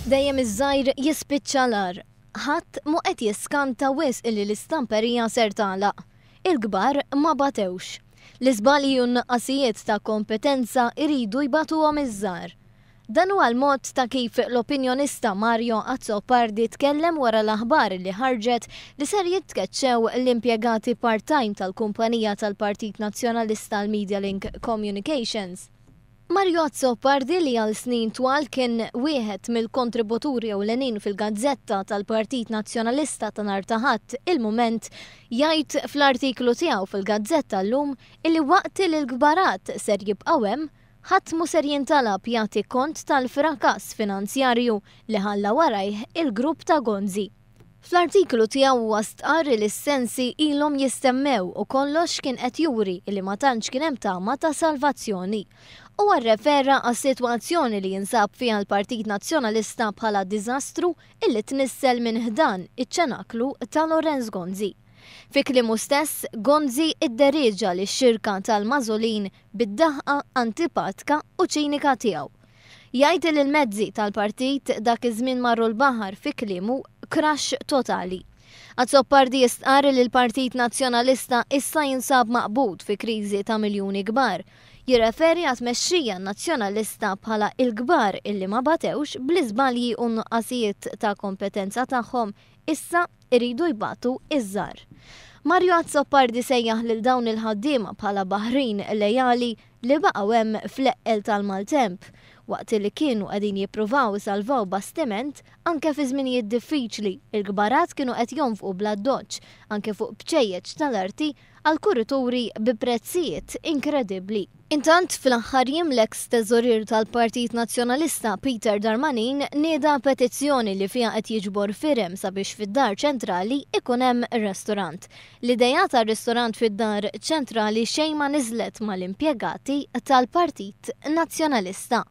Dejjem iż-żgħir jispiċċa l-agħar. Ħadd mhu qed jiskanta wisq li l-istamperija ser tagħlaq. Il-kbar ma batewx. L-iżbalji u n-nuqqasijiet ta' kompetenza jridu jbatuhom iż-żgħar. Dan huwa l-mod ta' kif l-opinjonista Mario Azzopardi tkellem wara l-aħbar li ħarġet li ser jitkeċċew l-impjegati part-time tal-kumpanija tal-Partit Nazzjonalista l-Medialink Communications. Mario Azzopardi li għal snin twal kien wieħed mill-kontributuri ewlenin fil-gazzetta tal-Partit Nazzjonalista ta' nhar ta' Ħadd Il-Mument jgħid fl-artiklu tiegħu fil-gazzetta llum illi waqt li l-kbarat ser jibqgħu hemm, ħadd mhu ser jintalab jagħti kont tal-frakass finanzjarju li ħalla warajh il-grupp ta' Gonzi. Fl-artiklu tiegħu huwa stqarr li s-sensi ilhom jissemmew u kollox kien qed juri li ma tantx kien hemm tama ta' salvazzjoni. Huwa rrefera għas-sitwazzjoni li jinsab fiha l-Partit Nazzjonalista bħala diżastru illi tnissel minn ħdan iċ-ċenaklu ta' Lawrence Gonzi. Fi kliemu stess, Gonzi idderieġa lix-xirka tal-magħżulin bid-daħqa antipatka u ċinika tiegħu. Jgħid li l-mezzi tal-partit dak iż-żmien marru l-baħar fi kliemu crash totali. Azzopardi jistqarr li l-Partit Nazzjonalista issa jinsab maqbud fi kriżi ta' miljuni kbar. Jirreferi għat-tmexxija Nazzjonalista bħala il-kbar illi ma batewx bl-iżbalji u n-nuqqasijiet ta' kompetenza tagħhom issa iridu jbatu iż-żgħar. Mario Azzopardi sejjaħ lil dawn il-ħaddiema bħala baħrin lejali li baqgħu hemm fl-eqqel tal-maltemp, waqt li kienu qegħdin jippruvaw isalvaw bastiment anke fi żminijiet diffiċli, il-kbarat kienu qed jonfqu bl-addoċċ anke fuq bċejjeċ tal-arti għal kurituri bi prezzijiet inkredibbli. Intant, fl-aħħar jiem l-eks teżorier tal-Partit Nazzjonalista Peter Darmanin nieda petizzjoni li fiha qed jiġbor firem sabiex fid-Dar Ċentrali ikun hemm restorant. L-idea ta' ristorant fid-Dar Ċentrali xejn ma niżlet mal-impjegati tal-Partit Nazzjonalista.